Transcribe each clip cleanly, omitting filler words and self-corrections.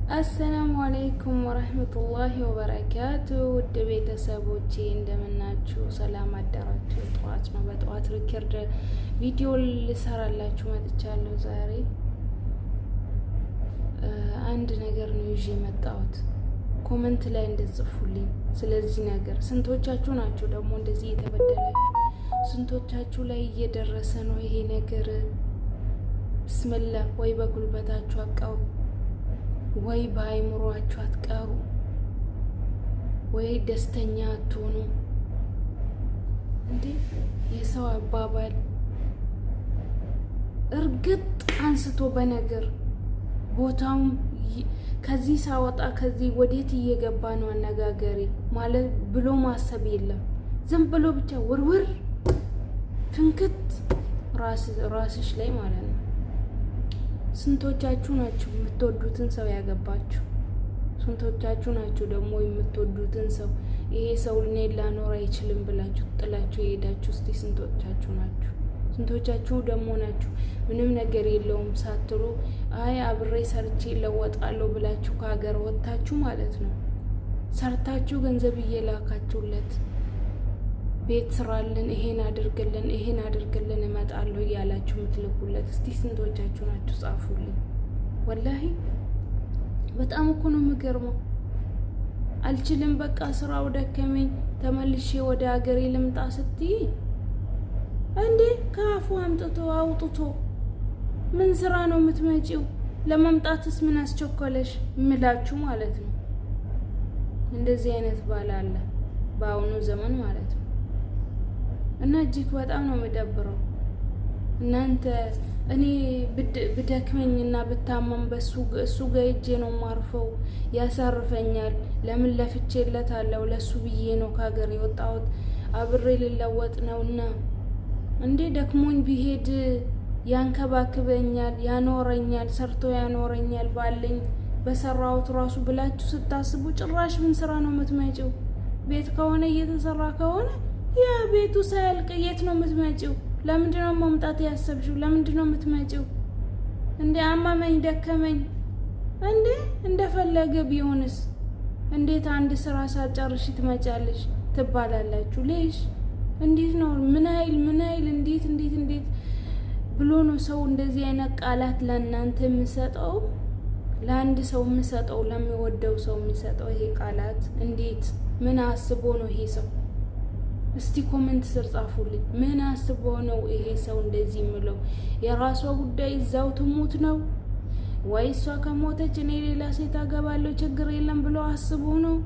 السلام عليكم ورحمة الله وبركاته። ውድ ቤተሰቦቼ እንደምናችሁ፣ ሰላም አደራችሁ? ጠዋት ነው። በጠዋት record ቪዲዮ ልሰራላችሁ መጥቻለሁ። ዛሬ አንድ ነገር ነው ይዤ የመጣሁት። Comment ላይ እንድትጽፉልኝ ስለዚህ ነገር። ስንቶቻችሁ ናችሁ ደግሞ እንደዚህ እየተበደላችሁ? ስንቶቻችሁ ላይ እየደረሰ ነው ይሄ ነገር? بسم الله። ወይ በጉልበታችሁ አቀሩ፣ ወይ በአይምሯችሁ አትቀሩ፣ ወይ ደስተኛ አትሆኑ። እንዴ፣ የሰው አባባል እርግጥ አንስቶ በነገር ቦታውም ከዚህ ሳወጣ ከዚህ ወዴት እየገባ ነው አነጋገሬ ማለት ብሎ ማሰብ የለም። ዝም ብሎ ብቻ ውርውር ፍንክት ራስሽ ላይ ማለት ነው። ስንቶቻችሁ ናችሁ የምትወዱትን ሰው ያገባችሁ? ስንቶቻችሁ ናችሁ ደግሞ የምትወዱትን ሰው ይሄ ሰው እኔን ላኖር አይችልም ብላችሁ ጥላችሁ የሄዳችሁ? እስቲ ስንቶቻችሁ ናችሁ? ስንቶቻችሁ ደግሞ ናችሁ ምንም ነገር የለውም ሳትሉ አይ አብሬ ሰርቼ እለወጣለሁ ብላችሁ ከሀገር ወጥታችሁ ማለት ነው፣ ሰርታችሁ ገንዘብ እየላካችሁለት ቤት ስራልን፣ ይሄን አድርግልን፣ ይሄን አድርግልን፣ እመጣለሁ እያላችሁ የምትልኩለት እስቲ ስንቶቻችሁ ናችሁ? ጻፉልኝ። والله በጣም እኮ ነው የሚገርመው። አልችልም፣ በቃ ስራው ደከመኝ፣ ተመልሼ ወደ ሀገሬ ልምጣ ስትይ እንዴ ከአፉ አምጥቶ አውጥቶ ምን ስራ ነው የምትመጪው? ለመምጣትስ ምን አስቸኮለሽ? ምላችሁ ማለት ነው። እንደዚህ አይነት ባል አለ በአሁኑ ዘመን ማለት ነው። እና እጅግ በጣም ነው የሚደብረው። እናንተ እኔ ብደክመኝና ብታመም በሱ እሱ ጋር ሄጄ ነው ማርፈው፣ ያሳርፈኛል። ለምን ለፍቼለታለሁ፣ ለሱ ብዬ ነው ከሀገር የወጣሁት፣ አብሬ ልለወጥ ነውና እንዴ ደክሞኝ ቢሄድ ያንከባክበኛል፣ ያኖረኛል፣ ሰርቶ ያኖረኛል ባለኝ በሰራሁት ራሱ ብላችሁ ስታስቡ ጭራሽ ምን ስራ ነው የምትመጪው? ቤት ከሆነ እየተሰራ ከሆነ ያ ቤቱ ሳያልቅ የት ነው የምትመጪው? ለምንድን ነው መምጣት ያሰብሽው? ለምንድን ነው የምትመጪው? እንዴ አማመኝ ደከመኝ እንዴ እንደፈለገ ቢሆንስ እንዴት አንድ ስራ ሳጨርሽ ትመጫለሽ ትባላላችሁ? ليش እንዴት ነው? ምን ኃይል ምን ኃይል እንዴት እንዴት እንዴት ብሎ ነው ሰው እንደዚህ አይነት ቃላት ለእናንተ የሚሰጠው? ለአንድ ሰው የሚሰጠው፣ ለሚወደው ሰው የሚሰጠው ይሄ ቃላት እንዴት ምን አስቦ ነው ይሄ ሰው? እስቲ comment ስር ጻፉልኝ። ምን አስቦ ነው ይሄ ሰው እንደዚህ የሚለው? የራሷ ጉዳይ እዛው ትሙት ነው ወይ እሷ ከሞተች እኔ ሌላ ሴት አገባለሁ ችግር የለም ብሎ አስቦ ነው?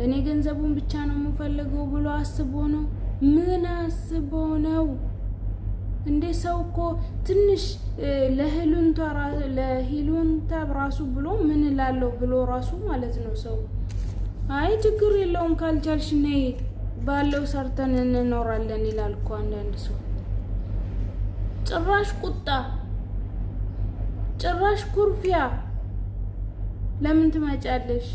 እኔ ገንዘቡን ብቻ ነው የምፈልገው ብሎ አስቦ ነው? ምን አስቦ ነው እንዴ? ሰው እኮ ትንሽ ለሂሉንታ ራሱ ብሎ ምን እላለሁ ብሎ ራሱ ማለት ነው ሰው አይ ችግር የለውም ካልቻልሽ ነይ ባለው ሰርተን እንኖራለን ይላል እኮ አንዳንድ ሰው። ጭራሽ ቁጣ፣ ጭራሽ ኩርፊያ። ለምን ትመጫለሽ?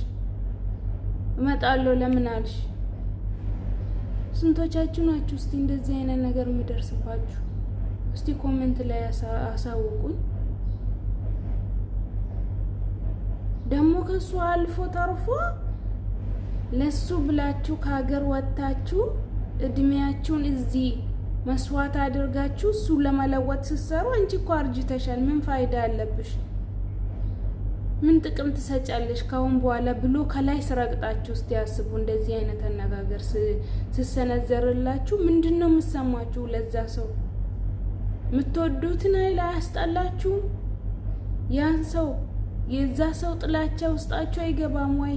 እመጣለሁ ለምን አልሽ? ስንቶቻችሁ ናችሁ እስቲ እንደዚህ አይነት ነገር የሚደርስባችሁ? እስቲ comment ላይ አሳውቁኝ። ደግሞ ከሱ አልፎ ተርፎ ለሱ ብላችሁ ከሀገር ወጥታችሁ እድሜያችሁን እዚህ መስዋዕት አድርጋችሁ እሱ ለመለወጥ ስትሰሩ አንቺ እኮ አርጅተሻል፣ ምን ፋይዳ አለብሽ? ምን ጥቅም ትሰጫለሽ ካሁን በኋላ ብሎ ከላይ ስረግጣችሁ እስቲ ያስቡ። እንደዚህ አይነት አነጋገር ስሰነዘርላችሁ ምንድን ነው የምሰማችሁ? ለዛ ሰው የምትወዱትን ኃይል አያስጠላችሁም? ያን ሰው የዛ ሰው ጥላቻ ውስጣችሁ አይገባም ወይ?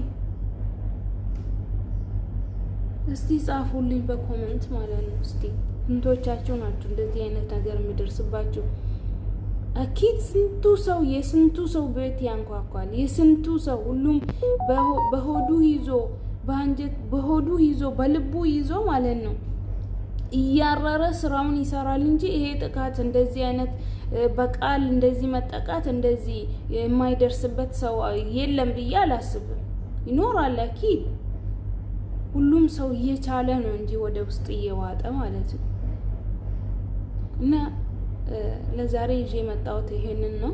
እስቲ ጻፉልኝ በ comment ማለት ነው። እስቲ ስንቶቻችሁ ናችሁ እንደዚህ አይነት ነገር የሚደርስባችሁ? أكيد ስንቱ ሰው የስንቱ ሰው ቤት ያንኳኳል። የስንቱ ሰው ሁሉም በሆዱ ይዞ በአንጀት በሆዱ ይዞ በልቡ ይዞ ማለት ነው እያረረ ስራውን ይሰራል እንጂ ይሄ ጥቃት እንደዚህ አይነት በቃል እንደዚህ መጠቃት እንደዚህ የማይደርስበት ሰው የለም ብዬ አላስብም። ይኖራል أكيد። ሁሉም ሰው እየቻለ ነው እንጂ ወደ ውስጥ እየዋጠ ማለት ነው። እና ለዛሬ ይዤ የመጣሁት ይሄንን ነው።